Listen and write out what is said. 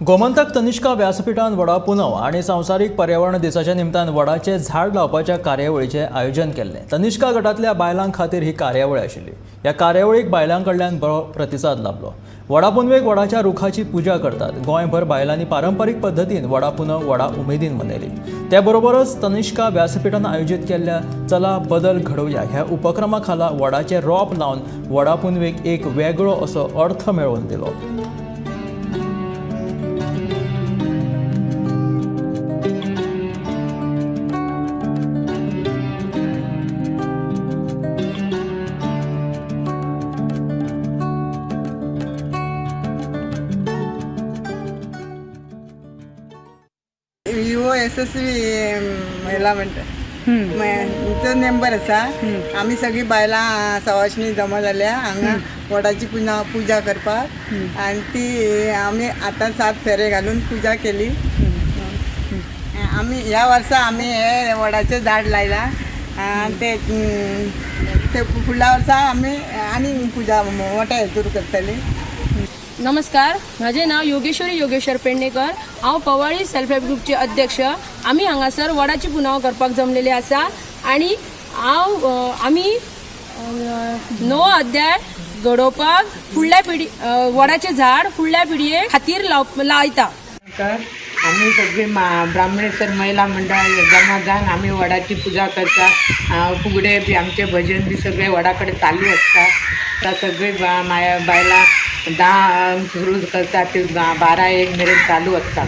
गोमंतक तनिष्का व्यासपीठान वडा पुनव आनी संवसारीक पर्यावरण दिसाच्या निमतान वडाचें झाड लावपाच्या कार्यावळीचें आयोजन केल्लें. तनिष्का गटांतल्या बायलां खातीर ही कार्यावळ आशिल्ली. ह्या कार्यावळीक बायलां कडल्यान बरो प्रतिसाद लाबलो. वडा पुनवेक वडाच्या रुखाची पुजा करतात. गोंयभर बायलांनी पारंपारीक पद्दतीन वडा पुनव वडा उमेदीन मनयली. त्या बरोबरच तनिष्का व्यासपीठान आयोजीत केल्ल्या चला बदल घडोवया ह्या उपक्रमा खाला वडाचें रोप लावन वडा पुनवेक एक वेगळो असो अर्थ मेळोवन दिलो. विवो यशस्वी महिला मंडळ मेंबर आसा. आमी सगळीं बायलां सवाशणी जमा जाल्या हांगा वडाची पुजा पुजा करपाक आनी ती आमी आतां सात फेरे घालून पुजा केली. आमी ह्या वर्सा आमी हे वडाचें झाड लायलां आनी ते ते फुडल्या वर्सा आमी आनी पुजा मोठ्या हेतूर करतली. नमस्कार, म्हजें नांव योगेश्वरी योगेश्वर पेडणेकर. हांव पवाळी सेल्फ हेल्प ग्रुपचे अध्यक्ष. आमी हांगासर वडाची पुनव करपाक जमलेले आसा आनी हांव आमी नवो अध्याय घडोवपाक फुडल्या पिढी वडाचें झाड फुडल्या पिढये खातीर लायता. तर आम्ही सगळी मा ब्राह्मणेश्वर महिला मंडळ जमा जावन आमी वडाची पुजा करता. फुगडे बी आमचे भजन बी सगळे वडा कडेन चालू आसता. आतां सगळी बायलां 10 सुरू करता, ती 12-1 मेरेन चालू आसता.